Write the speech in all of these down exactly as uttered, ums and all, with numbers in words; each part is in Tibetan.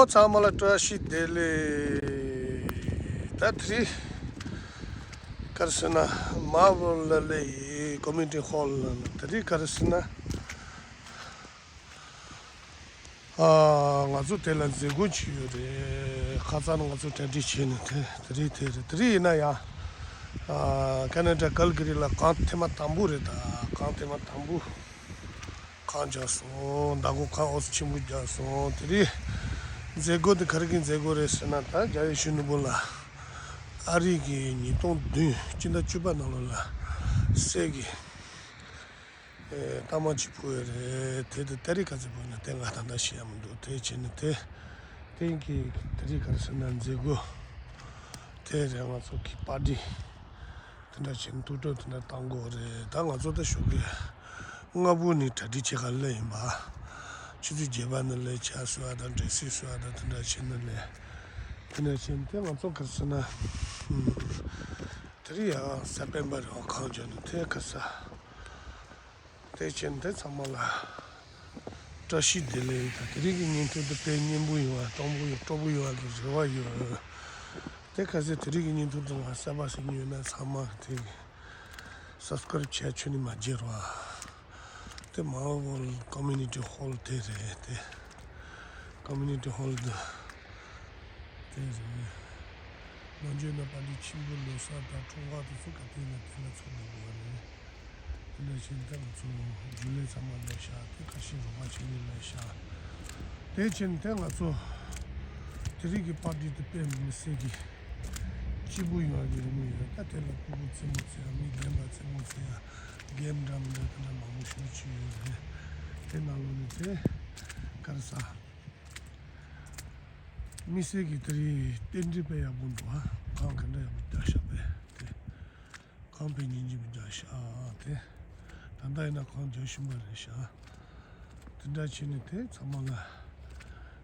ཚང་མ་ལ་བཀྲ་ཤིས་བདེ་ལེགས། ད་དེ་རིང་ག་རེ་ཟེར་ན། མ་བོ་ལ་ལེ་ཡི་ཀོ་མུ་ནི་ཊི་ཧོལ་ལ་ན་དེ་རིང་ག་རེ་ཟེར་ན། ཨ། ང་ཚོ་དེ་ལ་མཛད་སྒོ་ཅིག་ཡོད་རེད། ཁ་སང་ང་ཚོ་གྲ་སྒྲིག་བྱས་ནས་དེ་དེ་རིང་དེ་རེད། དེ་རིང་ཡིན་ན་ཡང་། ཨ། ཁེ་ན་ཌ་ཀལ་ག་རི་ལ་གངས་ཐེངས་མ་དང་པོ་རེད། ད་གངས་ཐེངས་མ་དང་པོ། གངས་རྒྱག་སོང་། མདང་དགོང་གངས་འོ་ཙམ་ཆེན་པོ་རྒྱག་སོང་། དེ་རིང་མཛད་སྒོ་དེ་ག་རེ་གི་མཛད་སྒོ་རེད་ཟེར་ན། ད་རྒྱལ་བའི་གཞོན་ནུ་བོད་ལ་ཨ་རི་གི་ཉིས་སྟོང་བདུན་སྤྱི་ཟླ་བཅུ་པ་ནང་ལོགས་ལ་སྲས་ཀྱི་ཨེ། རྟགས་མ་ཅིག་ཕུལ་ཡོད་རེད། དེ་དེ་ད་རེས་ག་ཚོད་ཕུལ་ན་དེ་ང་ད་ལྟ་ཤེས་ཡ་མི་འདུག་དེ་བྱས་ནས་དེ་དེང་གི་དེ་རིང་ག་རེ་ཟེར་ན་མཛད་སྒོ་དེ་རེད། ང་ཚོ་གི་པར་ཊི་དེ་འདྲ་བྱས་ནས་ཐུགས་སྤྲོ་དེ་འདྲ་བཏང་དགོས་རེད། ད་ང་ཚོ་ད་ཞོགས་ཀས་ལྔ་པོ་ནས་གྲ་སྒྲིག་བྱེད་ག་སླེབས་ཡིན་པ། ཆུ་ཚོད་བརྒྱད་པ་ནས་སླེབས། ཇ་བཟོ་བ་དང་འབྲས་སིལ་བཟོ་བ་དང་དེ་འདྲ་བྱས་ནས་སླེབས། དེ་འདྲ་བྱས་ནས་དེ་ང་ཚོ་ག་རེ་ཟེར་ན། ཨུམ། དེ་རིང་ཡང་གཟའ་སྤེན་པ་རེད་པ། གངས་ལྗོངས་ནས་དེ་ག་ས། དེ་བྱས་ནས་དེ་ཚང་མ་ལ་བཀྲ་ཤིས་བདེ་ལེགས། ད་དེ་རིང་གི་བརྙན་ཐུང་འདི་དཔེ་སྙན་པོ་ཡོང་བ། སྤྲོ་པོ་ཡོང་། སྤྲོ་པོ་ཡོང་བ་གི་རེ་བ་ཡོད། དེ་ག་ཚོད་དེ་རིང་གི་བརྙན་ཐུང་འདི་ང་གསར་པ་ཞིག་ཉོས་ན་ཚང་མ་དེ་སབ་སི་ཀ་རེབ་བྱས་ཆོག་ནི་མ་བརྗེད་རོགས། དེ་མ་བོ་ཀོ་མུ་ནི་ཊི་ཧོལ་དེ་རེད། དེ་ཀོ་མུ་ནི་ཊི་ཧོལ་འདི་དེ་རེད། ནང་ཆོས་ནང་པ་འདི་ཆེན་པོ་ལོ་གསར་དང་འཁྲུངས་སྐར་དེ་ཚོ་ག་དུས་ན་དེ་ལ་ཚོགས་འདུ་དགོས་པ་རེད། དེ་འདྲ་བྱས་ནས་ད་ང་ཚོ་རྒྱུན་ལས་ཚང་མ་སླེབས་ཤག་དེ་ཁ་ཤས་རོགས་པ་བྱེད་མཁན་སླེབས་ཤག་དེ་བྱས་ནས་དེ་ང་ཚོ་དེ་རིང་གི་པར་ཊི་དེ་དཔེ་མི་སྲིད་ཀྱི་སྐྱིད་པོ་ཡོང་བ་གི་རེ་བ་ཡོད། ད་དེ་ལ་སྤུ་གུ་རྩེད་མོ་རྩེ་ཡ། མི་རྒན་པ་རྩེད་མོ་རྩེ་ཡ། གེམ་འདྲ་མི་འདྲ་དེ་འདྲ་མང་པོ་ཞེ་པོ་ཅིག་ཡོད་རེད། དེ་ནང་ལོགས་ནས་དེ་ག་རེ་ཟ། མི་སེར་གྱི་དེ་རིང་རྟེན་འབྲེལ་དཔེ་ཡག་པོ་འདུག་ཨ། གངས་ག་འདྲ་ཡག་པོ་རྒྱག་ཤག་པས་དེ། གངས་དཔེ་སྙིང་རྗེ་པོ་རྒྱག་ཤག་དེ། ད་ལྟ་ཡིན་ན་གངས་རྒྱག་བཞིན་པ་རེད་ཤག་དེ་འདྲ་བྱས་ནས་དེ་ཚང་མ་ལ་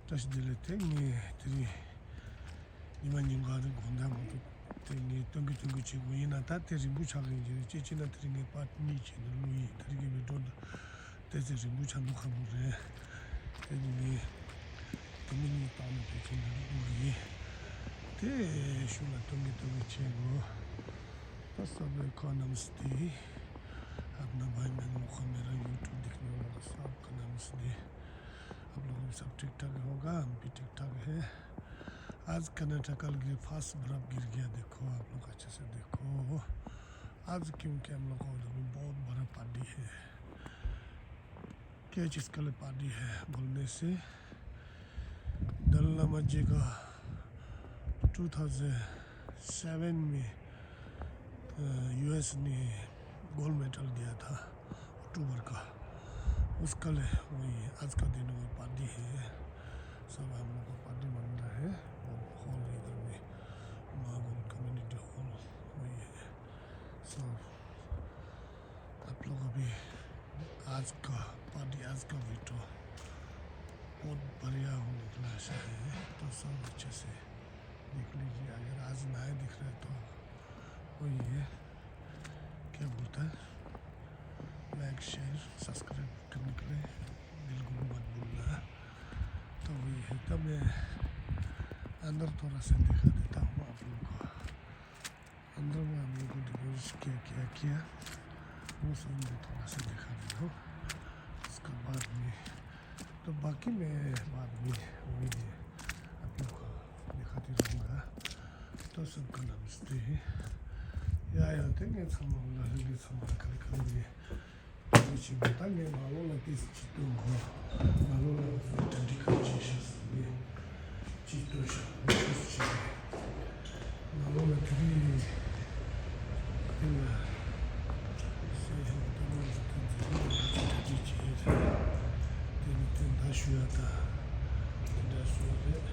བཀྲ་ཤིས་བདེ་ལེགས། དེ་ངས་དེ་རིང་ཉི་མ་ཉིན་གང་རིང་དགོང་དག་མ་གཏོགས་དེ་ངས་སྟོན་གི་སྟོན་གི་བྱེད་དགོས། ཡིན་ན་ད་དེ་རིང་པོ་ཆགས་ཀྱི་ཡིན། ཅེས་བྱས་ན་དེ་རིང་ངས་པར་ཊི་གཉིས་བྱས་ནས་བླུགས་ཡིན། དེ་རིང་གི་བི་ཌི་ཡོ་འདི་ཏོག་ཙམ་རིང་པོ་ཆགས་མདོག་ཁ་པོ་རེད། དེ་ནི་ངས་དེ་མི་ཉིད་བཏང་ནས་བེད་སྤྱོད་འདི་ལ་དགོས་ཀྱི་ཡིན། དེ་གཞུག་ལ་སྟོན་གི་སྟོན་གི་བྱེད་དགོས། ད་གསར་པའི་ཁོ་རྣམས་དེ་ཨ་ན་བའི་མེན་ལོ་ཁ་མེ་ར་ཡུ་ཊུབ་དེ་ཁ་ནས་ལོ་ཁ་སབ་ཁ་རྣམས་དེ། आप लोग सब ठीक ठाक होगा, हम भी ठीक ठाक है। आज कर्नाटका के पास बर्फ गिर गया, देखो, आप लोग अच्छे से देखो। आज क्योंकि हम लोग को उधर में बहुत बड़ा पार्टी है। क्या चीज़ का लिए पार्टी है बोलने से, दलाई लामा जी का टू थाउजेंड सेवन में, अ, यूएस ने गोल्ड मेडल दिया था अक्टूबर का, उसका लिए वही आज का दिन वो पार्टी है। सब हम लोग को पार्टी मनाना है। और हॉल इधर में, माहौल कम्युनिटी हॉल वही है। सब आप लोग अभी आज का पार्टी, आज का वीडियो बहुत बढ़िया होने वाला है, तो सब अच्छे से देख लीजिए। अगर आज नया दिख रहा है तो वही है, क्या बोलता है, लाइक, शेयर, सब्सक्राइब करने के लिए बिल्कुल मत भूलना। तो वही है, तब मैं अंदर थोड़ा सा दिखा देता हूँ आप लोगों को। अंदर में हम लोग को डेकोरेशन किया, क्या किया, वो सब मैं थोड़ा सा दिखा देता हूँ। उसके बाद में, तो बाकी मैं बाद में वही आप लोग को दिखाते रहूँगा। तो सबको नमस्ते। या, या, thank you, some of the, some of the, ཁྱེད་ཚོ་ད་ངས་མ་ལོ་ལ་ཏིས་ཅི་སྟོན་དགོས། མ་ལོ་ལ་ང་ཚོའི་གྲ་སྒྲིག་ག་རེ་བྱས་ཤག་ཟེར་ནས་ཅི་སྟོན་ཤག་ཅི་ཟེར་ནས། མ་ལོ་ལ་དེ་རིང་དེ་ལ་སེམས་ཤུགས་གཏོང་བ་ལ་ཐོན་ཚེ་ང་ཚོ་གྲ་སྒྲིག་བྱས་རེད། དེ་ནི་དེ་འདྲ་ཞུ་ཡ་ད་དེ་འདྲ་སོང་རེད།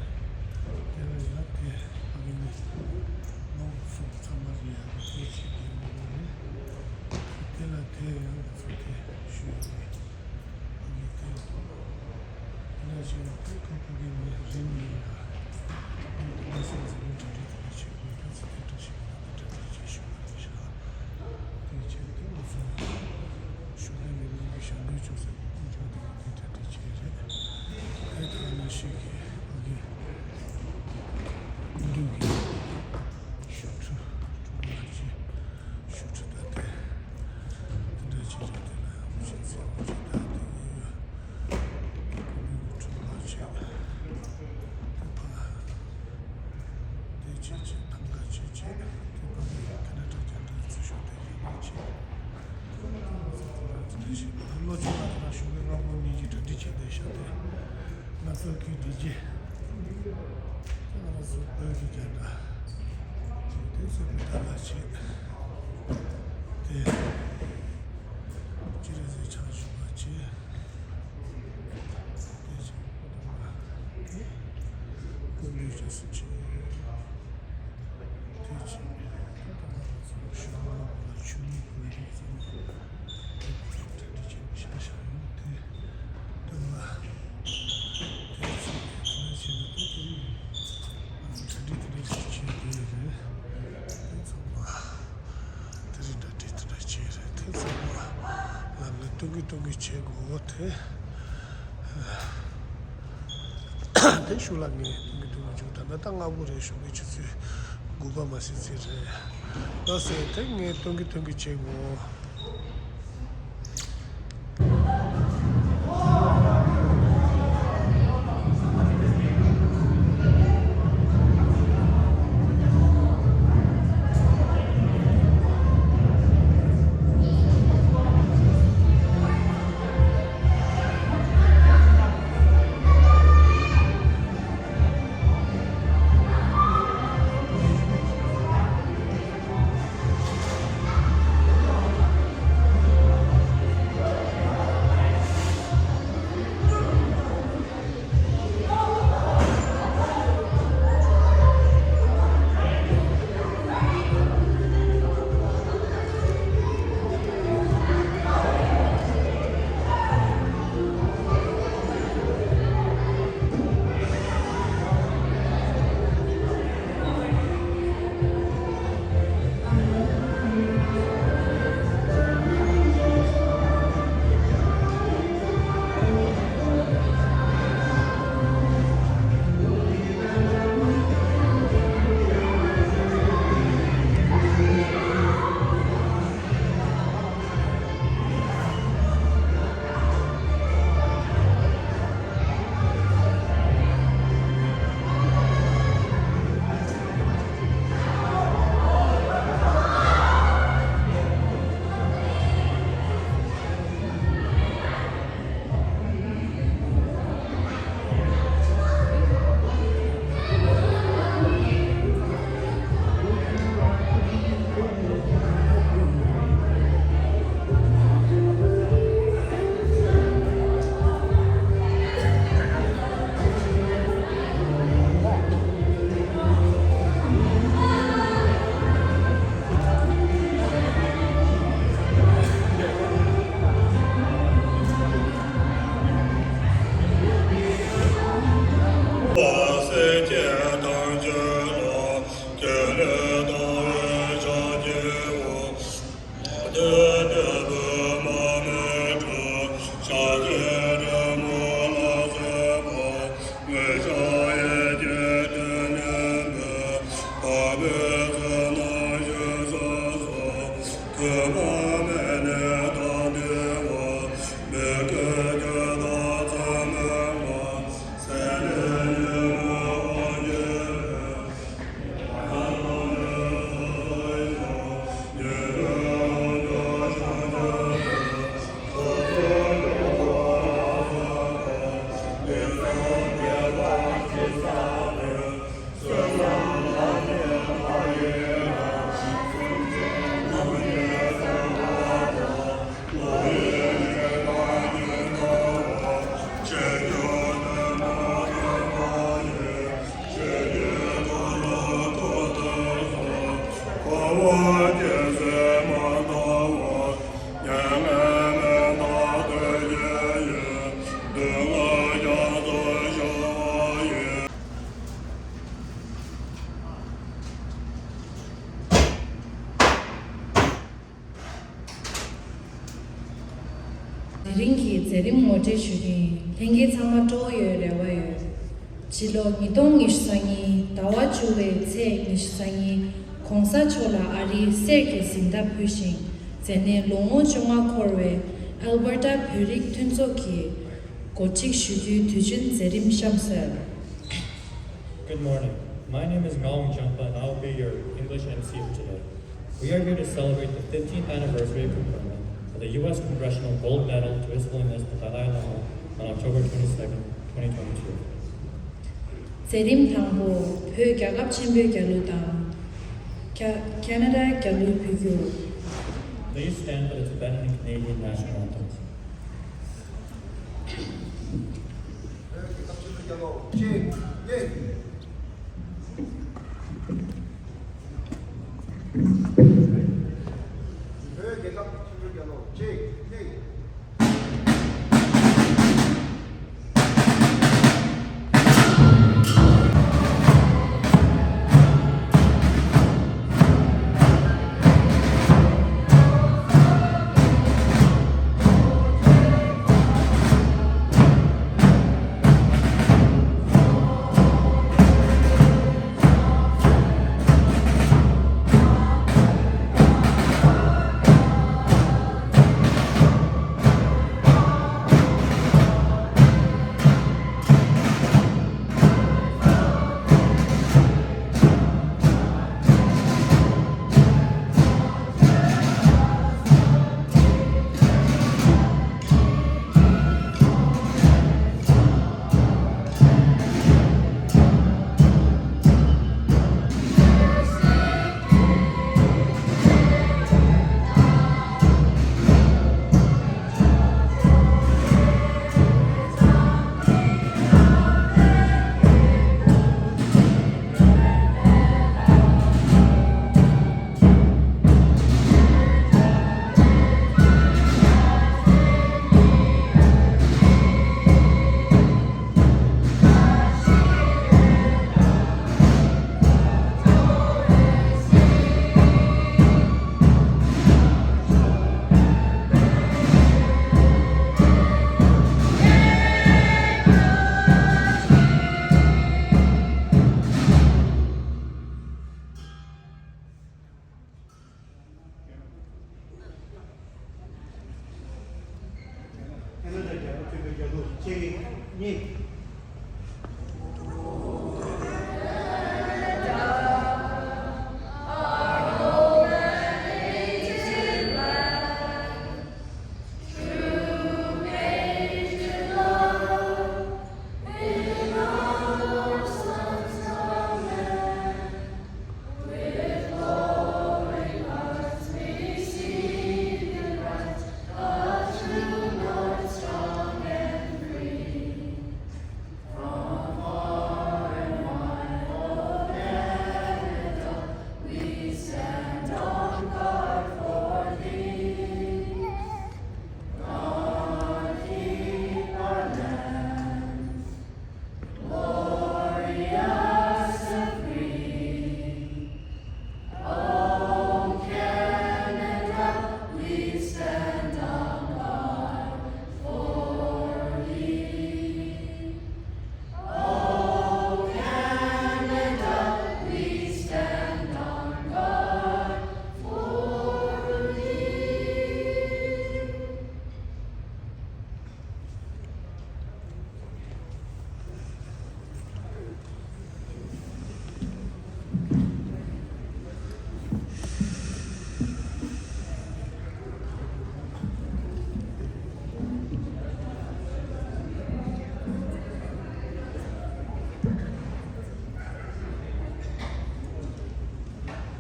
དེ་ལ་ཡ་དེ་ཕ་གི་ནི་ནོར་སོང་ཚང་མ་རེད་ཡ་དེ་བྱེད་དགོས་མ་རེད། དེ་ལ་དེ་ཡང་ང་ཚོ་དེ་ཞུ་ཡ་རེད། ཕ་གི་དེ་ལ་ཞེས་ལ་དེ་ཁོ་ཕ་གི་མི་རེད་མི་ཡིན་ལ། དེ་ལ་སེམས་ཚང་མ་གྲ་སྒྲིག་དེ་བྱེད་དགོས། ད་ཚེ་དེ་འདྲ་ཞིག་ཡིན་ན་དེ་གྲ་སྒྲིག་བྱེད་ཞུ་བ་རེད་ཤག་དེ་བྱས་དེ་ང་ཚོ་ཞུ་མཁན་མི་མང་གི་ཞབས་འདེགས་ཅུང་ཟད་ཀྱི་ཀུན་སྤྱོད་དེ་དེ་གྲ་སྒྲིག་བྱས་རེད། དེ་ཐ་ན་ཞིག་གི་ཕ་གི། ང་རང་ཚོ་བོད་ཀྱི་རྒྱལ་དར་དེ་ཚོ་མི་དར་ལ་བྱེད་དེ། སྤྱི་རེ་ཟེར་ཆགས་བཞུགས་པ་བྱེད་དེ་བྱེད་སྐུ་གདུང་ལ་སྐུ་འདུས་རྗེས་སུ་བྱེད། དེ་ཕྱིན་ད་ང་ཚོ་ཞུ་བ་ལ་ཆུ་མིག་གི་རིགས་ཚང་མ་དེ་གྲ་སྒྲིག་བྱས་ནས་བཞག་བཞག་ཡོད་དེ། སྟོན་པ་དེ་ཕྱིན་དེ་ཕྱིན་ན་དེ་དེ་ང་ཚོ་གྲ་སྒྲིག་དེ་འདྲ་ཞིག་བྱས་དེ་རེད། དེ་ཚང་མ་དེ་རིགས་གྲ་སྒྲིག་དེ་འདྲ་བྱས་རེད། དེ་ཚང་མ་ལབ་ལ་སྟོན་གི་སྟོན་གི་བྱེད་དགོས་དེ། དེ་ཤུགས་ལ་ངས་སྟོན་གི་སྟོན་གི་བཅུག་ད་ལྟ་ལྔ་པོ་རེད། ཞོགས་པའི་ཆུ་ཚོད་དགུ་པ་མ་ཟིན་ཙམ་རེད། ལགས་སེ། དེ་ངས་སྟོན་གི་སྟོན་གི་བྱེད་དགོས། དེ་རིང་གི་མཛད་རིམ་ངོ་སྤྲོད་ཞུ་གི་ཡིན། ལྷན་རྒྱས་ཚང་མ་སྤྲོ་བོ་ཡོད་རེ་བ་ཡོད། ཕྱི་ལོ་ཉིས་སྟོང་ཉི་ཤུ་རྩ་གཉིས་ཟླ་བ་བཅུ་པའི་ཚེས་ཉི་ཤུ་རྩ་གཉིས་༸གོང་ས་མཆོག་ལ་ཨ་རིའི་གསེར་གྱི་གཟེངས་རྟགས་ཕུལ་ཞིང་། མཛད་ནས་ལོ་ངོ་བཅོ་ལྔ་འཁོར་བའི་ཨལ་བྷར་ཊ་བོད་རིགས་མཐུན་ཚོགས་ཀྱིས་འགོ་ཁྲིད་ཞུ་རྒྱུའི་དུས་ཆེན་མཛད་རིམ་གཤམ་གསལ། Good morning. My name is Ngawang Jangpa and I'll be your English M C for today. We are here to celebrate the fifteenth anniversary of conferment of the U S Congressional Gold Medal to His Holiness the Dalai Lama on October twenty-second, twenty twenty-two. མཛད་རིམ་དང་པོ། བོད་རྒྱལ་ཁབ་ཆེན་པོའི་རྒྱལ་གླུ་དང་། ཁ- ཁ་ན་ཌ་རྒྱལ་གླུ་འབུལ་རྒྱུ། Please stand for the Tibetan and Canadian national anthems.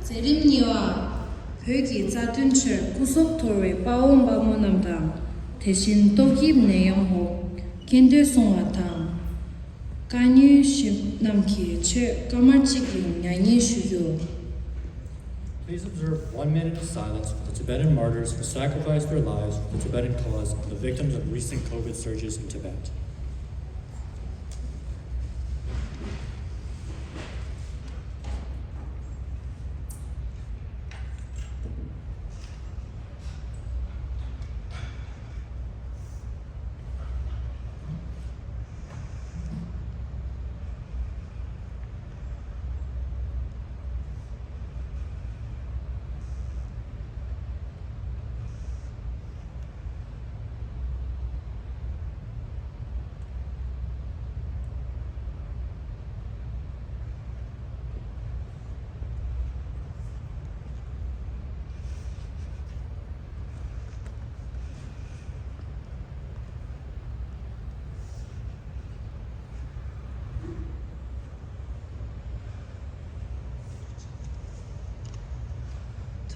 མཛད་རིམ་གཉིས་པ། བོད་ཀྱི་རྩ་དོན་ཆེད་སྐུ་སྲོག་དོར་བའི་དཔའ་བོ་དམག་མི་རྣམས་དང་། དེ་བཞིན་ཏོག་དབྱིབས་ནད་ཡམས་འོག་སྐྱེས་འདོད་སྲུང་བ་དང་། བཀའ་བརྒྱུད་ཞིབ་རྣམས་ཀྱི་ཆེད་སྐར་མ་གཅིག་གི་མྱ་ངན་ཞུ་རྒྱུ། Please observe one minute of silence for the Tibetan martyrs who sacrificed their lives for the Tibetan cause and the victims of recent COVID surges in Tibet.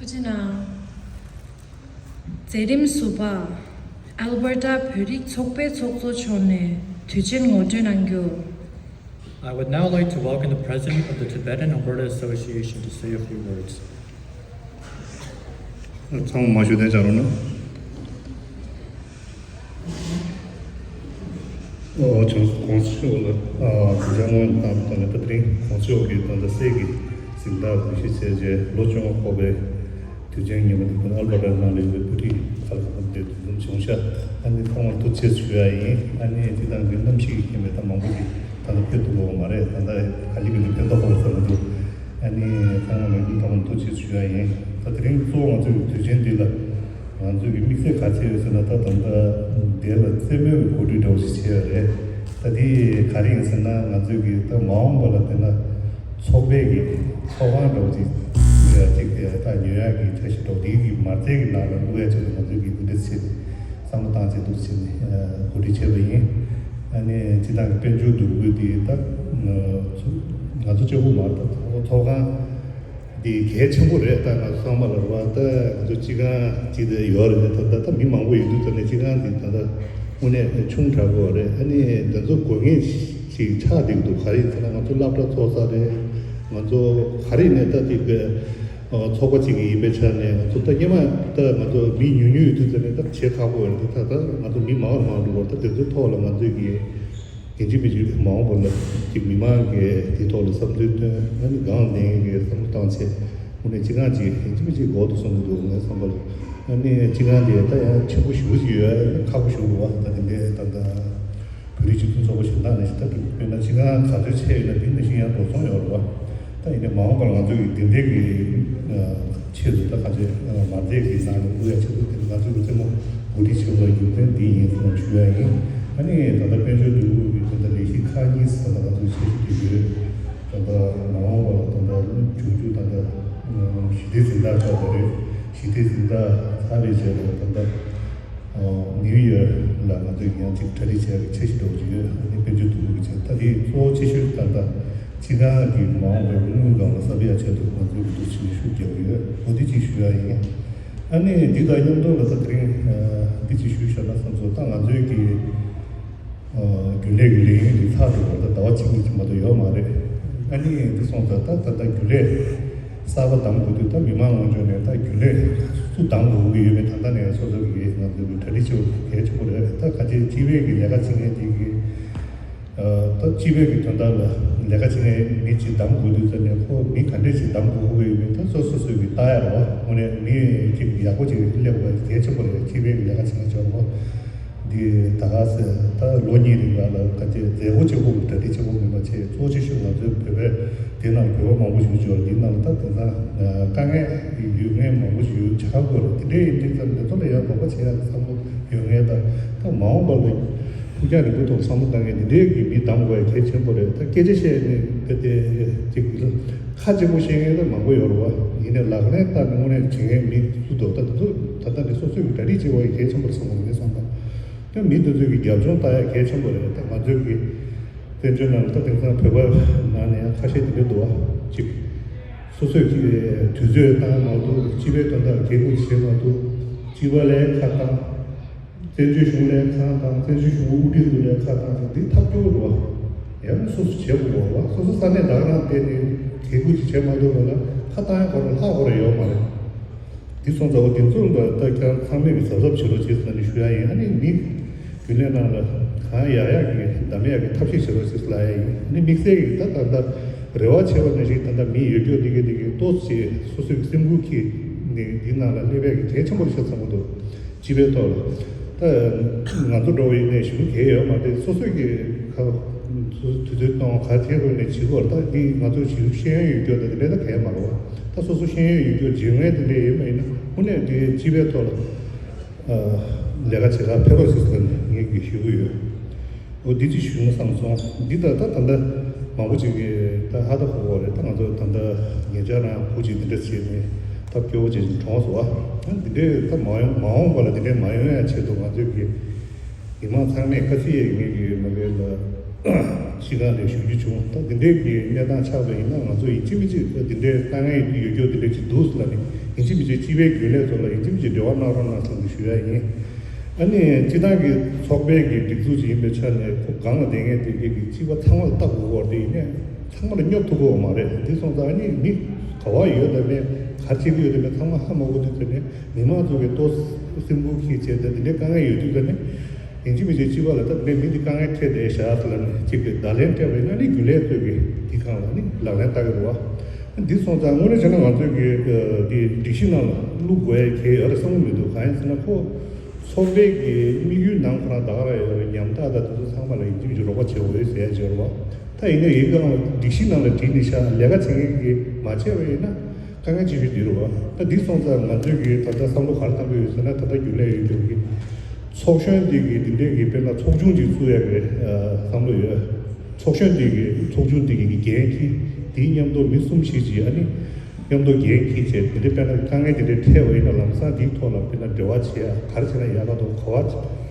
ཐུགས་རྗེ་གནང་། མཛད་རིམ་གསུམ་པ། ཨལ་བར་ཏཱ་བོད་རིགས་ཚོགས་པའི་ཚོགས་གཙོ་མཆོག་ནས་དུས་ཆེན་ངོ་སྤྲོད་གནང་རྒྱུ། I would now like to welcome the President of the Tibetan Alberta Association to say a few words. ཚང་མ་མར་བཞུགས་གདན་འཇགས་རོགས་གནང་། ཨོ་ཆང་གོང་ས་མཆོག་ལ་ཨ་གུས་ཕྱག་སྔོན་དང་དང་ནས་ད་དེ་རིང་གོང་ས་མཆོག་གིས་ད་ལྟ་སྲས་ཀྱི་གཟེངས་རྟགས་འབུལ་བཞེས་བྱས་རྗེས་ལོ་བཅོ་ལྔ་འཁོར་བའི་དུས་ཆེན་ཉིན་མོ་འདི་ཀུན་ཨལ་བར་ཏཱ་ནང་ལ་ཡོད་པའི་བོད་རིགས་ཁག་ལ་ཕབ་སྟེ་འདུ་འཛོམས་བྱུང་ཤག་ཨ་ནི་ཚང་མར་ཐུགས་རྗེ་ཆེ་ཞུ་ཡ་ཡིན། ཨ་ནི་སྤྱི་བཏང་གི་གནམ་གཤིས་ཀྱི་རྐྱེན་པས་ད་མང་པོ་ཞིག་ད་ལྟ་ཕེབས་ཐུབ་ཡོད་མ་རེད། ད་ལྟ་ག་ལེ་ག་ལེ་ཕན་ཐོགས་ཡོད་ས་མི་འདུག་ཨ་ནི་ཚང་མ་ལ་སྙིང་ཐག་པ་ནས་ཐུགས་རྗེ་ཆེ་ཞུ་ཡ་ཡིན། ད་དེ་རིང་གཙོ་བོ་ང་ཚོའི་དུས་ཆེན་འདི་ལ་ང་ཚོའི་གི་དམིགས་བསལ་ག་ཚད་ཡོད་ཟེར་ན། ད་ད་ལྟ་འདི་ལ་རྩེད་མོའི་གོ་སྒྲིག་འདྲ་བོ་ཞིག་བྱས་ཡོད་རེད། ད་འདི་ག་རེ་ཡིན་ཟེར་ན། ང་ཚོའི་གི་ད་མ་འོངས་པ་ལ་བལྟས་ན་ཚོགས་པའི་གི་ཚོགས་ཁང་འདྲ་བོ་ཅིག་ཅིག་ད་ཉོ་ཡག་གི་འཆར་གཞི་འདྲ་བོ་འདིའི་གི་མ་རྩའི་གི་ནང་ལ་བླུག་ཡག་ཆེད་དུ་ང་ཚོའི་གི་འདི་འདྲ་བྱས་ཏེ་བསམ་བློ་བཏང་བྱས་འདུག་བྱས་ནས་གོ་སྒྲིག་བྱས་པ་ཡིན། ཨ་ནི་སྤྱི་བཏང་གི་དཔལ་འབྱོར་འདུ་འགོད་འདི་ད་ང་ཚོ་གཅིག་པོ་མ་རེད། ད་ཚོགས་ཁང་འདི་གལ་ཆེན་པོ་རེད། ད་ང་ཚོ་ཚང་མ་ལ་རེད་བ། ད་ང་ཚོ་སྤྱི་ཁང་གཅིག་དེ་ཡོད་རེད། ད་ད་ད་མི་མང་པོ་ཡོད་དུས་ཙམ་ནས་སྤྱི་ཁང་འདི་ད་ད་དངོས་གནས་ཆུང་དྲགས་པ་རེད། ཨ་ནི་འདི་ཚོ་དགོས་ངེས་ཤིག་ཆགས་བསྡད་འདུག་ག་རེ་ཡིན་ཟེར་ན་ང་ཚོ་སློབ་གྲྭ་ཚོགས་ས་རེད། ང་ཚོ་ག་རེ་ཡིན་ནའི་ད་དེ་གི་ཚོགས་པ་གཅིག་ཡིན་པའི་ཆ་ནས་ང་ཚོ་ད་སྔོན་མ་ད་ང་ཚོ་མི་ཉུང་ཉུང་ཡོད་དུས་ཙམ་ནས་ད་བྱེད་ཁག་པོ་ཡོད་རེད། ད་ད་ང་ཚོ་མི་མང་བ་མང་འགྲོ་བར་ད་དེ་ཚོའི་ཐོག་ལ་ང་ཚོས་གི་ཡིན་གཅིག་མིན་གཅིག་མ་འོངས་པ་ལ་ཅིག་མི་མང་གི་དེ་ཐོག་ལ་བསམ་ཚུལ་བཏོན། ཨ་ནི་སྒང་ལྡན་གི་བསམ་བློ་བཏང་བྱས་དངོས་གནས་སྤྱི་ཁང་ཅིག་ཡིན་གཅིག་མིན་གཅིག་དགོས་འདུག་བསམ་གི་འདུག་ངའི་བསམ་པ་ལ། ཨ་ནི་སྤྱི་ཁང་དེ་ད་ཡང་ཆེན་པོ་ཞེ་པོ་ཅིག་ཡོད་ཡ་ཁག་པོ་ཞེ་པོ་འདུག་བ། ད་དེ་འདྲའི་ད་ལྟ་བོད་རིགས་སྤྱི་མཐུན་ཚོགས་པ་གཞན་དག་ནས་ཞིག་ད་དཔེར་ན་སྤྱི་ཁང་ག་ཚོད་ཆེ་ཡོད་ན་དེ་ནང་བཞིན་ཡང་འགྲོ་སོང་ཡོད་རེད་བ། ད་ཡིན་ནའི་མ་འོངས་པར་ང་ཚོ་གི་དེ་འདྲའི་གི་ཆེད་དུ་ད་ག་ཚོད་མ་རྩའི་གི་ནང་ལ་བླུག་ཡ་ཆེད་དུ་དེ་ང་ཚོ་གི་རྩེད་མོ་གོ་སྒྲིག་བྱེད་དགོས་རྒྱུ་མཚན་འདི་ཡིན་ཟེར་ནས་ཞུ་ཡ་ཡིན། ཨ་ནི་ད་ལྟ་དཔལ་འབྱོར་འདུ་འགོད་ཀྱི་དེ་འདྲ་ལས་གཞི་ཁག་གཉིས་ཟེར་ན་ང་ཚོ་འཆར་གཞི་དེ་ཡོད། ད་ལྟ་མ་འོངས་པར་ད་ལྟ་འབྱུང་འགྱུར་ད་ལྟ་ཞི་བདེའི་གཟེངས་རྟགས་ཆགས་པ་རེད། ཞི་བདེའི་གཟེངས་རྟགས་ཚར་བའི་རྗེས་ལ་ད་ལྟ་ནིའུ་ཡར་ལ་ང་ཚོས་ཡང་གཅིག་གྲ་སྒྲིག་བྱས་པའི་འཆར་གཞི་འདྲ་བོ་ཅིག་ཡོད། ཨ་ནི་དཔལ་འབྱོར་འདུ་འགོད་ཀྱི་ཆེད་ད་དེ་གཙོ་བོ་ཆེ་ཤོས་ད་ལྟ་སྤྱི་ཁང་གི་མ་འོངས་པའི་དངུལ་སྒང་ལ་གསབ་ཡག་ཆེད་དུ་ང་ཚོས་འདུ་ཤུགས་རྒྱག་གི་ཡོད། འོ་དེ་གཅིག་ཞུ་ཡ་ཡིན། ཨ་ནི་འདི་དང་མཉམ་དུ་ལ་ད་དེ་རིང་འདི་གཅིག་ཞུས་བཞག་ན་བསམ་སོང་། ད་ང་ཚོའི་གི་རྒྱུན་ལས་ཀྱི་ལས་ཡུན་འདི་ཚར་འགྲོ་བར་ད་ཟླ་བ་གཅིག་གཉིས་ཀྱི་མ་གཏོགས་ཡོད་མ་རེད། ཨ་ནི་འདི་སོང་ཙང་ད་ད་ལྟ་རྒྱུན་ལས་གསར་པ་གདམ་དགོས་དུས་ད་མི་མང་ངོས་ཕྱོགས་ནས་ད་རྒྱུན་ལས་སུ་གདམ་དགོས་ཀྱི་ཡོད་མེད་ད་ལྟ་ནས་སོ་སོ་གི་ང་ཚོའི་གི་གྲ་སྒྲིག་བྱེད་དགོས་གལ་ཆེན་པོ་རེད། ད་ག་ཅིག་སྤྱི་པའི་གི་ལས་ཀ་བྱེད་མཁན་དེ་གི་ད་སྤྱི་པའི་གི་དོན་དག་ལ་ལས་ཀ་བྱེད་མཁན་མི་གཅིག་གདམ་དགོས་དུས་ཙམ་ནས་ཁོ་མི་ག་འདྲས་ཅིག་གདམ་དགོས་ཀྱི་ཡོད་མེད་ད་སོ་སོ་སོས་གི་ལྟ་ཡ་རེད་བ། དངོས་གནས་མི་གཅིག་ཡག་པོ་ཅིག་སླེབས་དགོས་གལ་ཆེན་པོ་རེད། སྤྱི་པའི་གི་ལས་ཀ་བྱེད་མཁན་ཆོག་རེད་བ། འདི་ད་ག་ཟེ་ད་ལོ་གཉིས་རིང་ལ་ལ་ག་ཅེ་མཛད་སྒོ་གཅིག་པོ་གི་གྲ་སྒྲིག་གཅིག་པོ་མིན་པ་བྱས་གཙོ་ཆེ་ཤོས་ང་ཚོའི་བོད་པའི་དེ་ནང་བོད་པ་མང་པོ་ཞིག་འབྱོར། འདི་ནང་ལ་ད་དེང་སང་དཀའ་ངལ་ཡོད་མཁན་མང་པོ་ཞིག་ཡོད་ཆགས་དགོས་རེད། དེ་འདྲའི་ཡིན་དུས་ཙམ་དེ་ཚོ་ལ་ཡང་དགོངས་པ་བྱེད་ཡག་གི་བསམ་བློ་ཡོད་མཁན་དང་ད་མ་འོངས་པ་ལ་ཕུགས་རྒྱང་རིང་པོ་ཐོག་བསམ་བློ་བཏང་མཁན་འདི་འདྲའི་གི་མི་གདམ་དགོས་ཡ་གལ་ཆེན་པོ་རེད། ད་སྐད་ཆ་བཤད་ནས་དེ་དེ་ཅིག་ཁ་གཅིག་པོ་བཤད་མཁན་ད་མང་པོ་ཡོད་རེད་བ། ཡིན་ནའི་ལག་ལེན་བསྟར་ནས་དངོས་གནས་བྱེད་མཁན་མི་སུ་འདུག་ད་དེ་ཚོ་ད་ལྟ་ནས་སོ་སོས་གི་གྲ་སྒྲིག་བྱེད་དགོས་ཡ་གལ་ཆེན་པོ་རེད་བསམ་གི་རེད་བསམ་པ། ད་མི་དེ་ཚོས་ཀྱི་རྒྱབ་ལྗོངས་ལྟ་ཡ་གལ་ཆེན་པོ་རེད། ད་ང་ཚོས་ཀྱི་བཙན་བྱོལ་ནང་ལ་ད་དེང་སང་བོད་པ་ནང་ནས་ཡང་ཁ་ཤས་དེ་འདྲ་འདུག་བ། གཅིག་སོ་སོས་ཀྱི་དུས་ཚོད་བཏང་མ་ཐུབ། སྤྱི་པའི་དོན་དག་གལ་འགངས་བྱེད་མ་ཐུབ། སྤྱི་པ་ལ་ཁ་བཏང་། བཙན་བྱོལ་གཞུང་ལ་ཁ་བཏང་། བཙན་བྱོལ་གཞུང་དབུ་ཁྲིད་ཚོ་ལ་ཁ་བཏང་ཚེ་འདི་ཐབས་སྐྱོ་པོ་འདུག་བ། ཡང་སོ་སོ་བྱེད་དགོས་པ། སོ་སོ་ས་གནས་ད་ག་རང་བསྡད་ནས་གལ་འགངས་ཅིག་བྱེད་མ་ཐུབ་པ་ལ་ཁ་བཏང་ཡ་ཁོ་རང་ལྷག་ཁོ་རང་ཡོད་མ་རེད། འདི་སོང་ཙང་འོ་དེ་ཚོ་ལ་ད་ཁྱེད་རང་ཚང་མས་ཀྱི་གཟབ་གཟབ་བྱེད་རོགས་བྱེད་ཟེར་ནས་ཞུ་ཡ་ཡིན། ཨ་ནི་མི་རྒྱུན་ལས་ནང་ལ་གང་ཡག་ཡག་གི་གདམ་ཡག་གི་ཐབས་ཤེས་བྱེད་རོགས་བྱེད་ཟེར་ལབ་ཡ་ཡིན། ཨ་ནི་དམིགས་བསལ་གྱི་ད་ད་ལྟ་རེ་བ་བྱེད་པ་ནང་བཞིན་ད་ལྟ་མི་ཡོད་རྒྱུ་འདི་གི་འདི་གི་ཏོག་ཙམ་སོ་སོའི་སེམས་ཁུར་གྱིས་ནི་འདི་ནང་ལ་སླེབས་ཡག་གི་གལ་ཆེན་པོ་རེད་ཤག་བསམ་གྱི་འདུག་སྤྱི་པའི་ཐོག་ལ། ད་ང་ཚོ་འགྲོ་བའི་གནས་གཞི་རྒྱ་ཡོད་མ་རེད། སོ་སོ་གི་ཁ་དུས་ཚོད་གཏོང་ག་ཐད་རུ་ནས་བྱེད་དགོས་རེད། ད་འདི་ང་ཚོ་ཞིག་ཤེས་ཡོན་ཡོད་རྒྱུ་ད་དེ་འདྲ་ད་གལ་མ་རེད་བ། ད་སོ་སོ་ཤེས་ཡོན་ཡོད་རྒྱུ་བྱེད་མཁན་དེ་འདྲ་ཡོད་པ་ཡིན་ན་དངོས་གནས་དེ་སྤྱི་པའི་ཐོག་ལ་ལས་ཀ་བྱེད་ག་ཕེབས་རོགས་ཞེས་ཟེར་ནས་ངས་ཀྱི་ཞུ་གི་ཡོད། འོ་འདི་ཅིག་ཞུ་ན་བསམ་སོང་། འདི་ད་ད་ད་ལྟ་མང་པོ་ཅིག་གིས་ད་ཧ་ད་གོ་གོ་རེད། ད་ང་ཚོ་ད་ལྟ་ཉེ་ཆར་རང་བུ་ཅིག་འདི་འདྲ་བྱས་ནས་ཐབས་སྐྱོ་བོ་ཅིག་གྲོངས་སོང་བ། འདི་འདྲའི་ད་མ་ཡོང་མ་འོངས་པ་ལ་འདི་འདྲའི་མ་ཡོང་ཡ་ཆེད་དུ་ང་ཚོས་ཀྱི་མི་མང་ཚང་མས་ཁ་སི་ཡས་ངེས་ཀྱི་མ་རེད་ལ། སྤྱི་ཁང་ནས་ཞུ་རྒྱུ་བྱུང་། ད་འདི་འདྲའི་གི་གནས་སྟངས་ཆགས་པ་ཡིན་ན་ང་ཚོ་ཡིན་གཅིག་མིན་གཅིག་འདི་འདྲའི་དཀའ་ངལ་ཡོད་རྒྱུ་འདི་འདྲ་ཅིག་འདུག་ཟེར་ལབ་ནས་ཡིན་གཅིག་མིན་གཅིག་སྤྱི་པའི་རྒྱུན་ལས་ཚོ་ལ་ཡིན་གཅིག་མིན་གཅིག་འབྲེལ་བ་གནང་རོགས་གནང་ཟེར་ནས་ཞུ་ཡ་ཡིན། ཨ་ནི་སྤྱི་བཏང་གི་ཚོགས་པའི་གི་སྒྲིག་འཛུགས་ཅིག་ཡིན་པའི་ཆ་ནས་ཁོ་སྒང་ལ་བསྡད་མཁན་དེ་གི་གི་སྤྱི་པ་ཚང་མ་ལ་ལྟ་དགོས་ཀྱི་ཡོད་རེད། དེ་ཡིན་ནའི་ཚང་མ་ལ་སྙོབ་ཐུབ་ཀྱི་ཡོད་མ་རེད། དེ་སོང་ཙང་ཨ་ནི་མི་ག་བ་ཡོད་དམ་མེད་ག་རེ་བྱེད་ཀྱི་ཡོད་དམ་མེད་ཚང་མ་ཧ་མ་གོ་དུས་ཙམ་ནས་མི་མང་ཚོ་གི་ལྟོ་སེམས་ཁུར་འཁྱེར་བྱས་ཏེ་འདི་འདྲའི་དཀའ་ངལ་ཡོད་དུས་ཙམ་ནས། ཡིན་གཅིག་མིན་གཅིག་སྤྱི་པ་ལ་ད་དེ་འདྲའི་མི་འདི་དཀའ་ངལ་འཕྲད་བསྡད་ཤག་ཟེར་ལབ་ནས་གཅིག་གིས་བརྡ་ལན་སྤྲད་པ་ཡིན་ན་ནི་རྒྱུན་ལས་ཚོས་ཀྱིས་འདི་སྒང་ལ་ནི་ལག་ལེན་བསྟར་གྱི་རེད་བ། འདི་སོང་ཙང་དངོས་གནས་བྱས་ན་ང་ཚོས་ཀྱི་འདི་སྒྲིག་གཞི་ནང་ལ་བླུག་དགོས་ཡ་གལ་ཡོད་རེད་བསམ་གྱི་མི་འདུག་གང་ཡིན་ཟེར་ན་ཁོ་ཚོགས་པའི་གི་དམིགས་ཡུལ་ནང་ཁོ་རང་ད་ག་རང་ཡོད་རེད། ཉམ་ཐག་དང་དེ་ཚོ་ཚང་མ་ལ་ཡིན་གཅིག་མིན་གཅིག་རོགས་པ་བྱེད་དགོས་ཟེར་ཡ་ཅིག་ཡོད་རེད་བ། ད་ཡིན་ན་ཡིན་གང་ལ་སྒྲིག་གཞི་ནང་ལ་བྲིས་ནས་ཤག་ལས་ཀ་བྱེད་མཁན་གྱིས་མ་བྱས་པ་ཡིན་ན། དཀའ་ངལ་ཆེ་ཤོས་འདི་རེད་བ། ད་འདི་སོང་ཙང་ང་ཚོས་ཀྱི་ད་ལྟ་བསམ་བློ་ག་རེ་བཏང་གི་ཡོད་ཟེར་ན་ད་ལྟ་རྒྱུན་ལས་ཡོད་རྒྱུ་གི་ཚོགས་གཞོན་འདི་གི་འདི་འདྲའི་གི་དཔེར་ན་ཚོགས་ཆུང་ཅིག་བཙུགས་ཡ་གི་བསམ་བློ་ཡོད། ཚོགས་གཞོན་འདི་གི་ཚོགས་ཆུང་འདི་གི་འགན་འཁྱེར་འདིའི་མཉམ་དུ་མི་གསུམ་བཞི་ཅིག་ཨ་ནི་མཉམ་དུ་འགན་འཁྱེར་བྱས་འདི་འདྲའི་དཔེར་ན་དཀའ་ངལ་འདི་འདྲའི་འཕྲད་པ་ཡིན་ན་ལམ་སང་འདིའི་ཐོག་ལ་དཔེར་ན་འབྲེལ་བ་བྱེད་ཡ་ག་རེ་བྱས་ན་ཡག་ག་འདུག་ག་བ།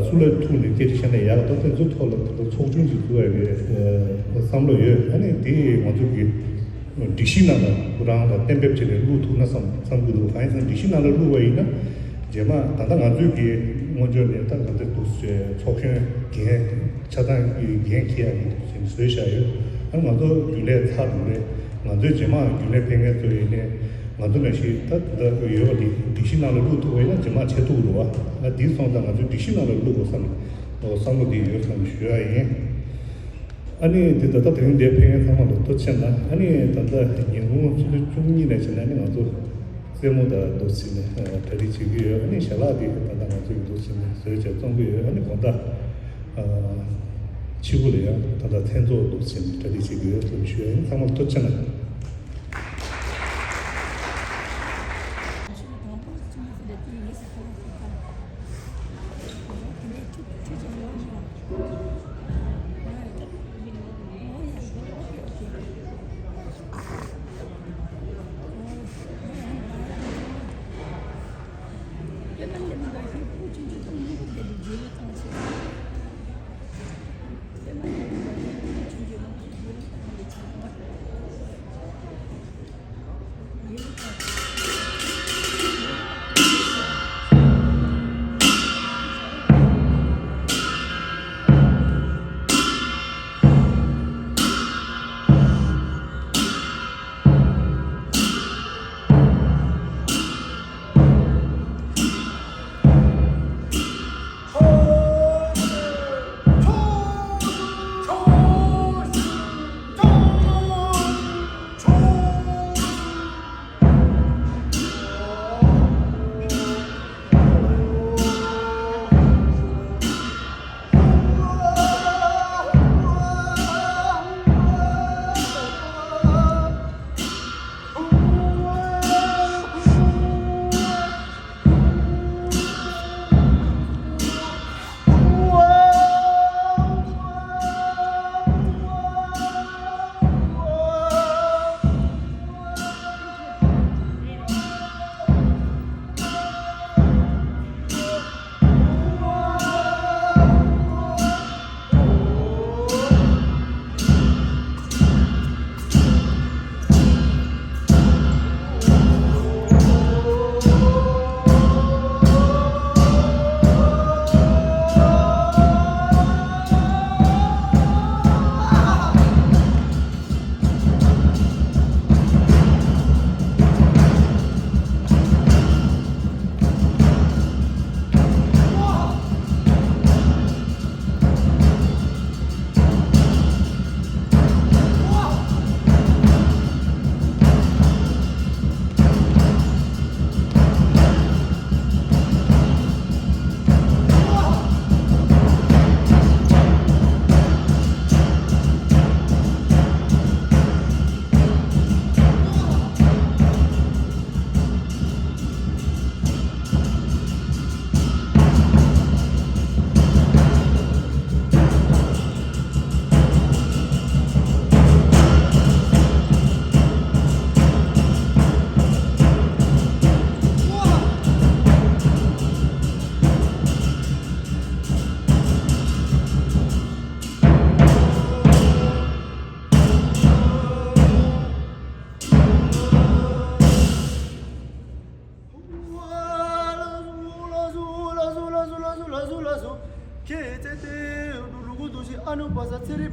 སུ་ལ་ཐུག་ནས་སྐད་ཆ་བཤད་ན་ཡག་ཏོ་དེ་ཚོའི་ཐོག་ལ་ད་ལྟ་ཚོགས་ཆུང་ཞིག་བཙུགས་ཡ་གི་བསམ་བློ་ཡོད། ཨ་ནི་དེ་ང་ཚོ་གི་སྒྲིག་གཞི་ནང་ལ་ཁོ་རང་ལ་གཏན་འབེབས་བྱས་ནས་བླུག་ཐུབ་ན་བསམ་བསམ་གི་འདུག་གང་ཡིན་ཟེར་ན་སྒྲིག་གཞི་ནང་ལ་བླུག་པ་ཡིན་ན་རྗེས་མ་ད་ལྟ་ང་ཚོའི་གི་སྔོན་ཆད་ནས་ད་ག་འདྲ་འདུག་ཟེར་ཚོགས་གཞོན་འགན་ཆ་ཚང་གི་འགན་འཁྱེར་ཡ་གི་བཟོས་བཞག་ཡོད། ཨ་ནི་ང་ཚོ་རྒྱུན་ལས་ཚར་འདུག་རེད། ང་ཚོའི་རྗེས་མ་རྒྱུན་ལས་ཕེབས་མཁན་ཚོ་ཡིན་ནའི། ང་ཚོ་ནང་བཞིན་ད་ད་ཡོད་པ་དེ་སྒྲིག་གཞི་ནང་ལ་བླུག་ཐུབ་པ་ཡིན་ན་རྗེས་མ་བྱེད་ཐུབ་ཀྱི་རེད་བ། ཨ་འདི་སོང་ཙང་ང་ཚོའི་སྒྲིག་གཞི་ནང་ལ་བླུག་དགོས་བསམ་བསམ་བློ་འདི་ཡོད་བསམ་ཞུ་ཡ་ཡིན། ཨ་ནི་འདི་ད་ལྟ་དེ་རིང་འདིར་ཕེབས་མཁན་ཚང་མ་ལ་ཐུགས་རྗེ་ཆེ་གནང་། ཨ་ནི་ད་ལྟ་ཉིན་གུང་ཆུ་ཚོད་བཅུ་གཉིས་ནས་བྱས་ན་ཨ་ནི་ང་ཚོ་རྩེད་མོ་དང་འདུག་བྱས་ནས་གྲ་སྒྲིག་བྱེད་ཀྱི་ཡོད། ཨ་ནི་ཞལ་ལག་འདི་ད་ལྟ་ང་ཚོ་གི་འདུག་བྱས་ནས་བཟོས་བྱས་བཙོང་གི་ཡོད། ཨ་ནི་དགོང་དག་ཕྱི་གུ་ལ་ཡང་ད་ལྟ་མཚན་ཚོགས་འདུག་བྱས་ནས་གྲ་སྒྲིག་བྱེད་ཀྱི་ཡོད་ལབ་ཞུ་ཡ་ཡིན། ཚང་མ་ལ་ཐུགས་རྗེ་ཆེ་གནང་།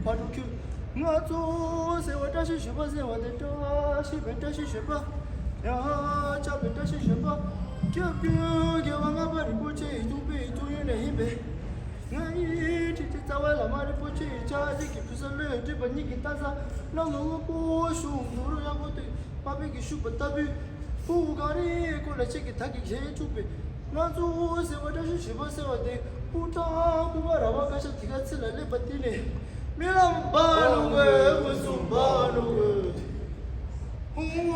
ཕ་གྲུ་ཁྱོད། ང་ཚོ་ཟེར་བ་བཀྲ་ཤིས་ཞོལ་པ་ཟེར་བ་དེ། བཀྲ་ཤིས་པའི་བཀྲ་ཤིས་ཞོལ་པ། ཡང་ཆགས་པའི་བཀྲ་ཤིས་ཞོལ་པ། སྐྱབས་མགོན་རྒྱལ་བ་ལྔ་པ་རིན་པོ་ཆེ་ཡི་གཙུག་པའི་གཙུག་ཡུལ་ནས་ཡིན་པས། ང་ཡི་ཁྲི་ཁྲི་རྩ་བའི་བླ་མ་རིན་པོ་ཆེ་ཡི་ཕྱག་རྗེས་ཀྱི་ཕུན་སུམ་ལོས་འདྲིས་པ་ཉིད་ཀྱི་རྟ་ས་གནམ་ལོ་དངོས་པོ་ཞུ་ནོར་ཡག་པོ་སྟོད། པ་པའི་གི་ཤུག་པ་ལྟ་བུའི། ཕུ་གུ་གངས་རིའི་སྐོར་ལ་ཆེ་གི་ཐག་གི་གཞན་བཅུག་པའི། ང་ཚོ་ཟེར་བ་བཀྲ་ཤིས་ཞོལ་པ་ཟེར་བ་དེ། ཕུ་ཁྲག་ཕུ་བ་ར་བ་ཀ་ཤ་དི་ག་ཚི་ལ་སླེབས་པ་དེ་ནས། རྨི་ལམ་པ་ནུ་གོ་མུ་སུམ་པ་ནུ་གོ། ཧུང་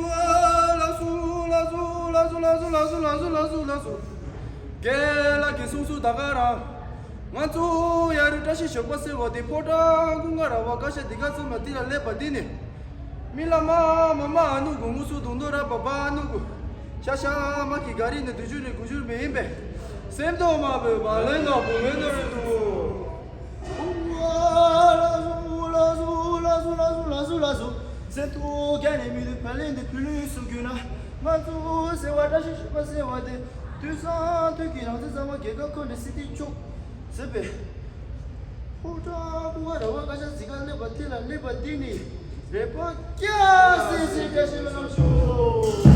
ལ་སུ་ལ་སུ་ལ་སུ་ལ་སུ་ལ་སུ་ལ་སུ་ལ་སུ། རྒན་ལགས་ཀྱིས་གསུངས་སུ་ད་ག་རང་། ང་ཚོ་ཡ་རུ་བཀྲ་ཤིས་ཞོལ་པ་ཟེར་བ་དེ། ཕོ་བྲང་ཀུན་དགའ་ར་བ་ཀ་ཤ་དི་ག་ཚི་མ་དི་ལ་སླེབས་པ་དེ་ནས། རྨི་ལམ་མ་མ་ཨ་ནུ་གོ་ངུ་སུ་དུང་དུ་ར་བ་བ་ཨ་ནུ་གོ། ཤ་ཤ་མ་གི་ག་རི་ནི་དུ་ཇུ་རི་གུ་ཇུ་རི་མི་ཡིན་པས། སེམས་ཏོ་མ་བོས་བ་ལེན་ན་བུ་ངན་ནོ་རེད་འདུག། ལ་སུ་ལ་སུ་ལ་སུ་ལ་སུ་ལ་སུ། སེམས་ཏོ་རྒྱ་ནས་མི་དུ་ཕ་ལེན་དུ་ཕུ་ལུས་སུ་གྱུར་ན། ང་ཚོ་ཟེར་བ་བཀྲ་ཤིས་ཞོལ་པ་ཟེར་བ་དེ། དུས་སང་དུས་ཀྱི་རང་བཙན་གཙང་མ་རྒྱལ་ཁབ་ཁོ་ནས་སྲིད་དེ་ཆོག་ཟེར་བས། ཕོ་བྲང་ཕུ་བ་ར་བ་ཀ་ཤ་དི་ག་སླེབས་པ་དེ་ལ་སླེབས་པ་དེ་ནི། རེ་བ་སྐྱ་སེ་སེ་བཀྲ་ཤིས་ལ་ལམ་ཞུ།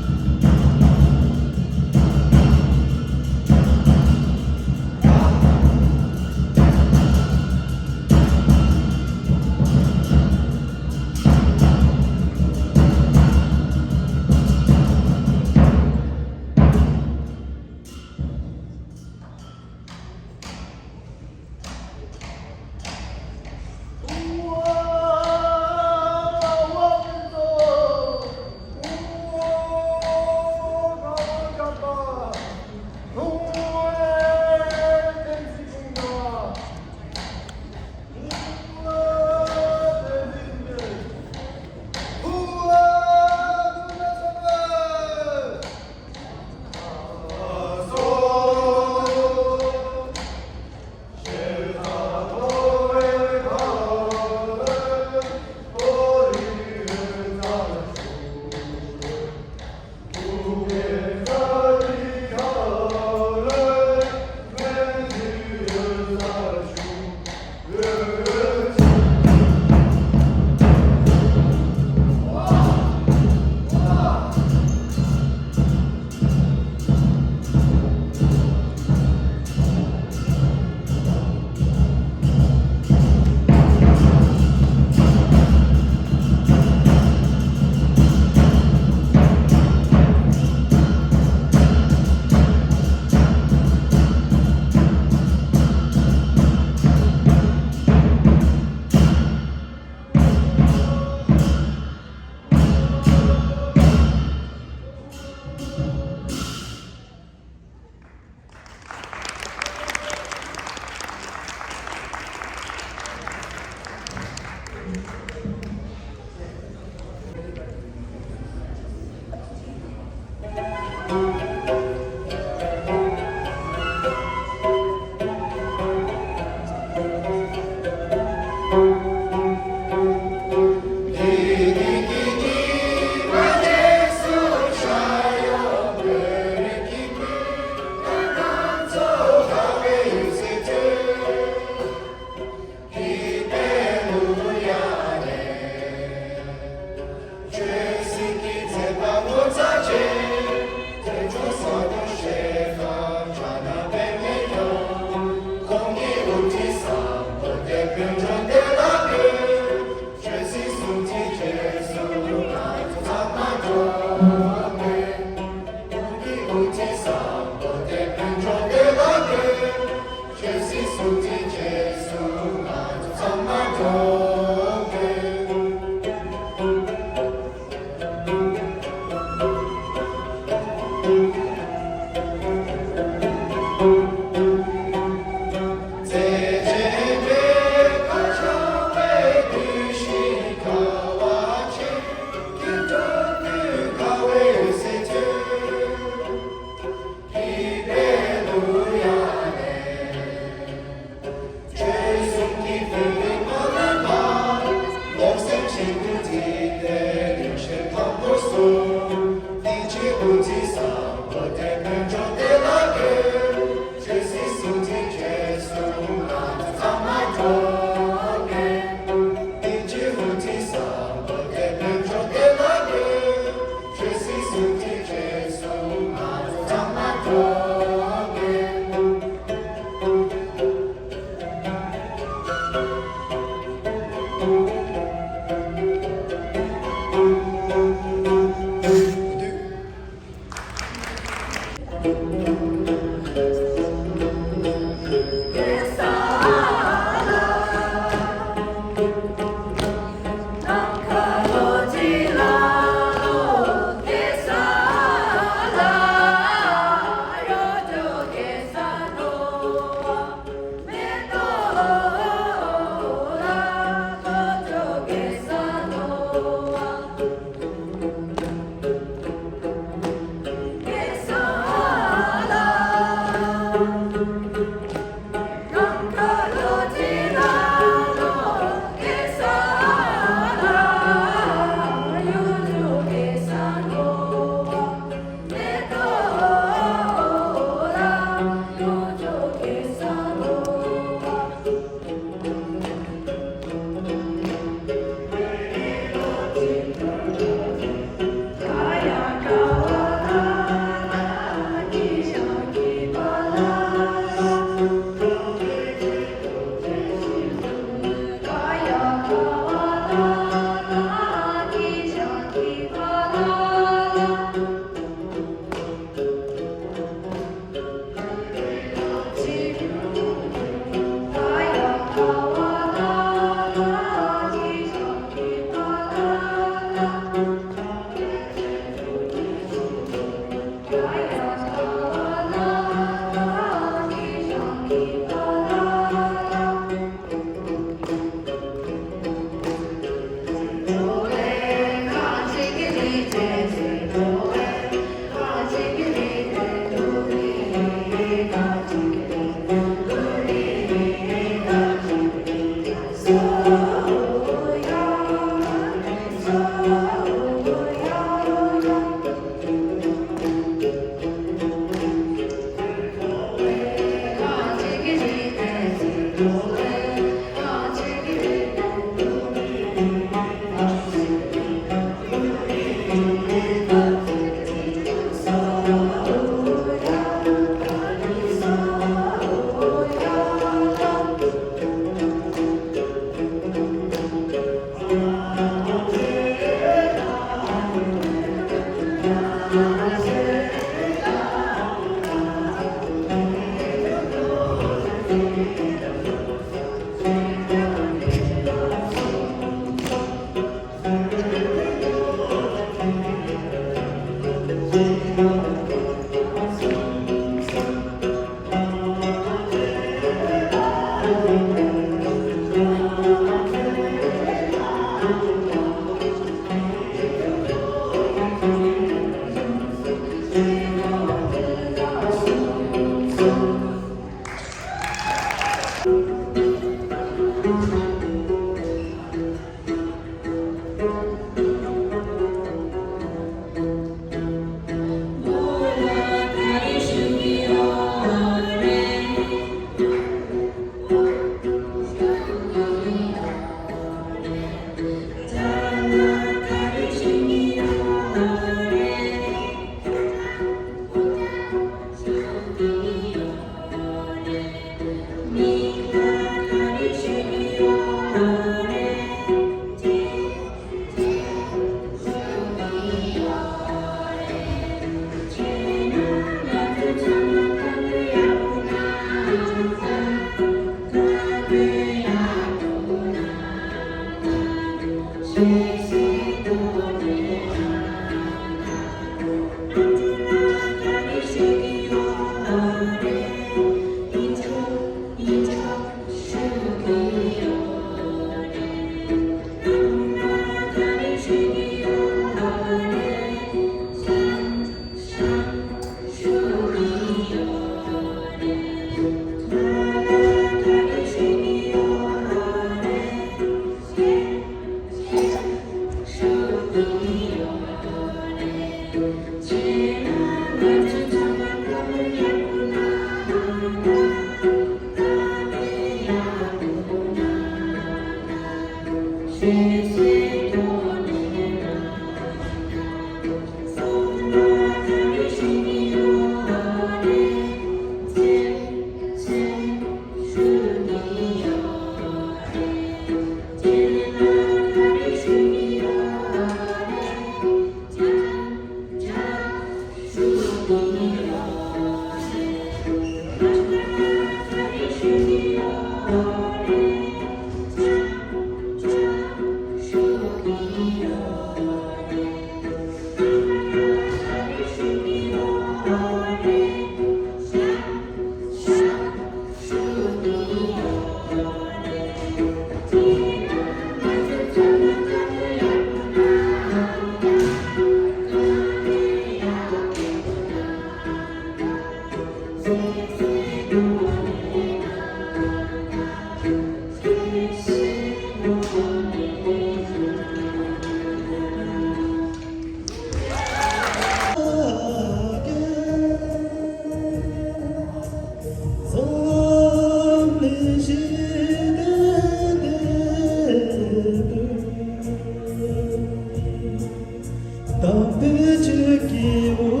དམ་པའི་ཆོས་ཀྱི་འོད་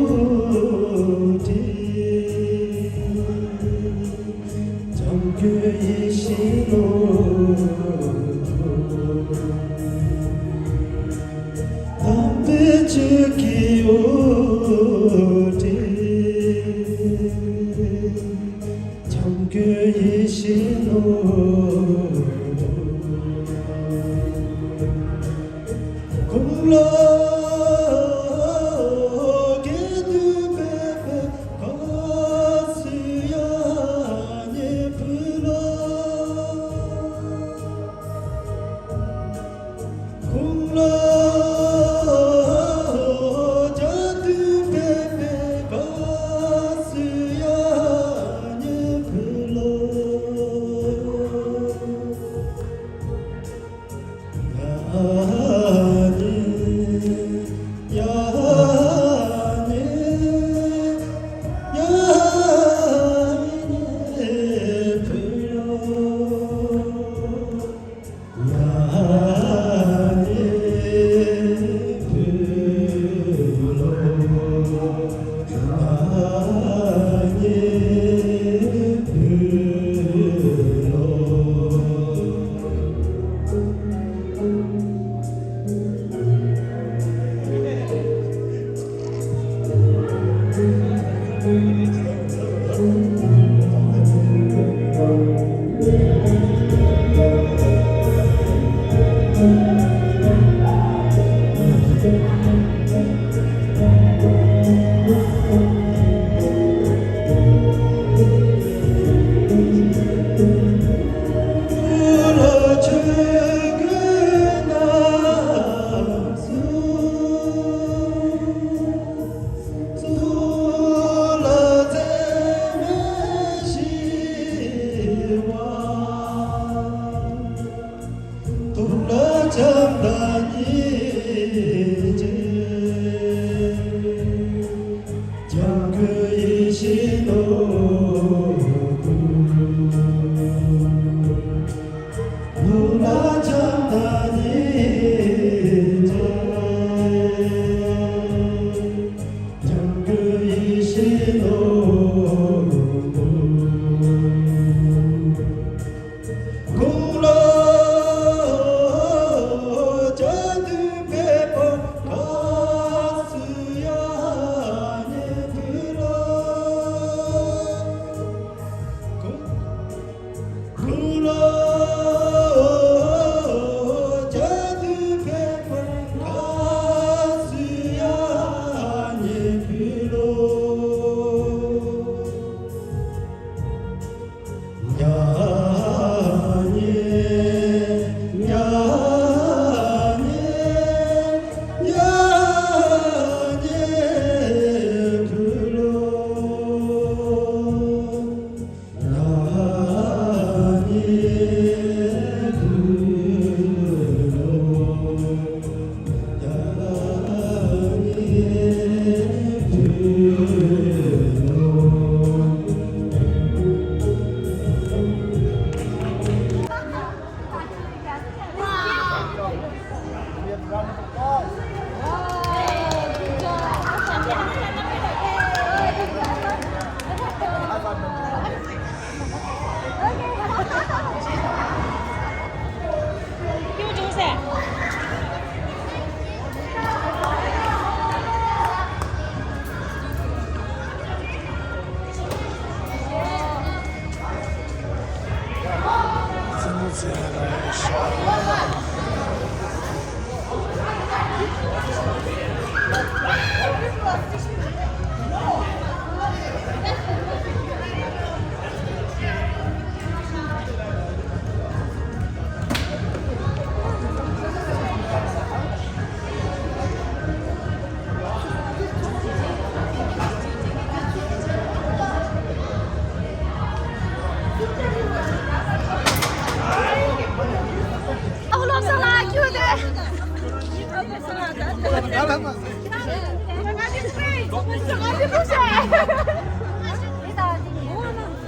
འཕྲོས། བྱམས་མགོན་ཡེ་ཤེས་ནོར་བུ། དམ་པའི་ཆོས་ཀྱི་འོད་འཕྲོས། བྱམས་མགོན་ཡེ་ཤེས་ནོར་བུ། དགུང་ལོ་བརྒྱད་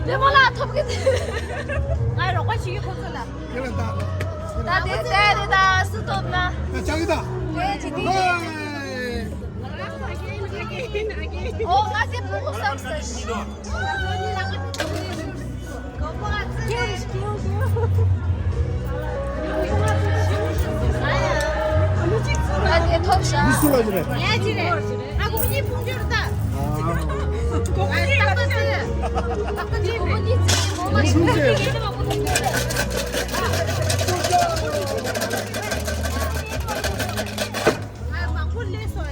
དེ་མོ་ལ་ཐོབ་གི་དེ། ང་རོགས་པ་བྱེད་ཀྱི་ཁོ་ཚོ་ལ། ད་དེ་དེ་དེ་ད་སུ་ཐོབ་ན། ད་ཅག་གི་ད། དེ་ཅི་དེ། ཨོ་ང་ཚེ་ཕྲུ་གུ་བསམ་ས། ང་མང་པོ་སླེབས་སོང་ཨ་ནི། སྐར་མ་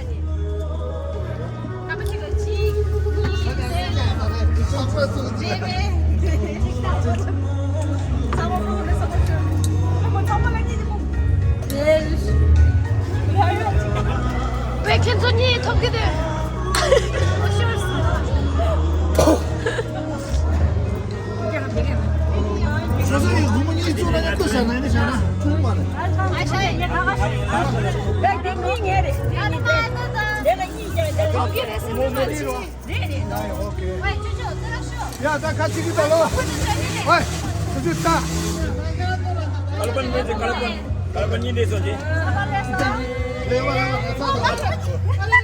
གཅིག་ལ་གཅིག་གཉིས་གསུམ་རེད་པས། ཚང་མ་ཕྲུ་གུ་རེད་ས་མ་ཤོར། ཨ་མ་ཚང་མ་ལ་གཉིས་ཀྱི་མོ། རེད། བས་ཁྱེད་ཚོ་གཉིས་ཐོབ་ཀྱི་འདུག་ཁྱོད་ཚོ་ཡི་སྒོར་མོ་གཉིས་བཙོང་ན་ཡག་པོ་བྱས་ན་ཡིན་བྱས་ན་ཐུག་མ་རེད། ཡ་ད་ཁ་ཅིག་གི་ད་ལོ། ཡ་ད་ཁ་ཅིག་གི་ད་ལོ། ཝེ། ཁ་ཅིག་ད། ཀ་ལ་པན་མེ་ཅི་ཀ་ལ་པན། ཀ་ལ་པན་གཉིས་འདྲེས་སོ་ཅི། ལེ་བ་ལེ་བ་ད་ད། ལེ་བ་ལེ་བ་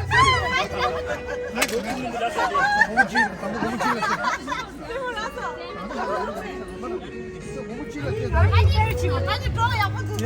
ད་ད། ད་ད་ད་ད།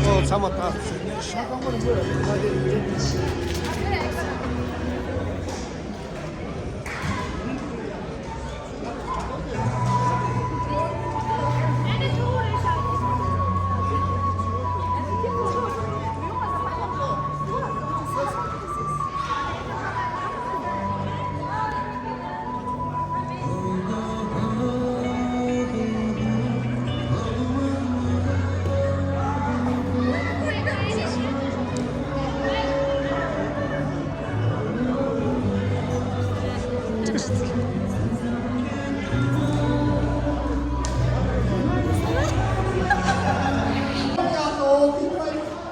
ཨོ་ཚང་མ་ད།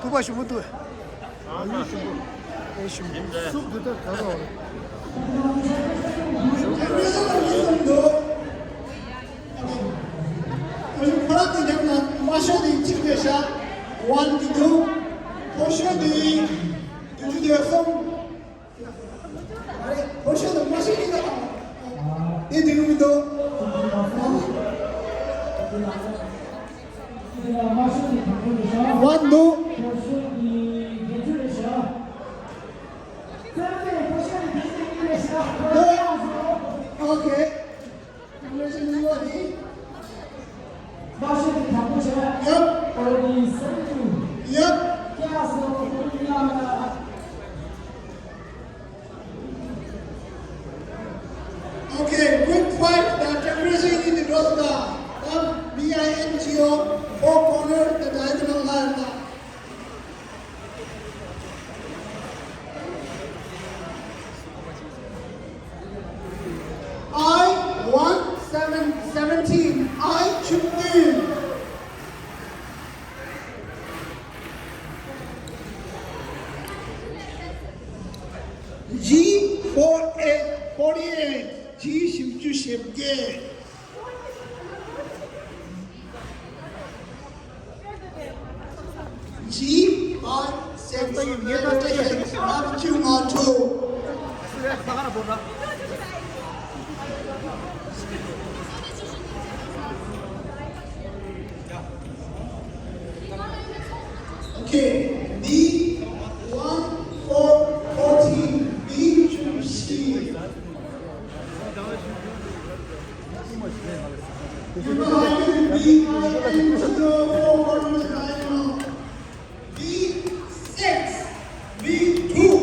ཐུག་པ་ཞུ་མི་འདུག་ཨེ་ཞུ། ཤུགས་འདི་ལྟར་ག་རེ་རེད། ཁོ་རང་གི་ཉམས་ལ་མ་ཤོད་དེ་གཅིག་དེ་ཤ་ཝན་གྱི་འདུག་ཕོ་ཤོད་དེ་དུས་ཚོད་དེ་གསུམ། ཨ་རེ་ཕོ་ཤོད་དེ་མ་ཤོད་ཀྱི་འདུག་དེ་དེ་རུ་མི་འདུག་ཝན་འདུག་འདུག་ཨོ་ཁེ། Congratulations, Lord. Yep. Yep. Okay, quick five, the temperature in the Rosda, the B I N G O, four corner, the diagonal line. I one seven seventeen, I Chukdin. G four eight forty eight, G ཞིབ་ཅུ་ཞེ་བརྒྱད། G five six eight eight, ལྔ་བཅུ་ང་དྲུག Okay, B one four fourteen, B two C. You know, I can B I N G O four hundred nine. B six, B two.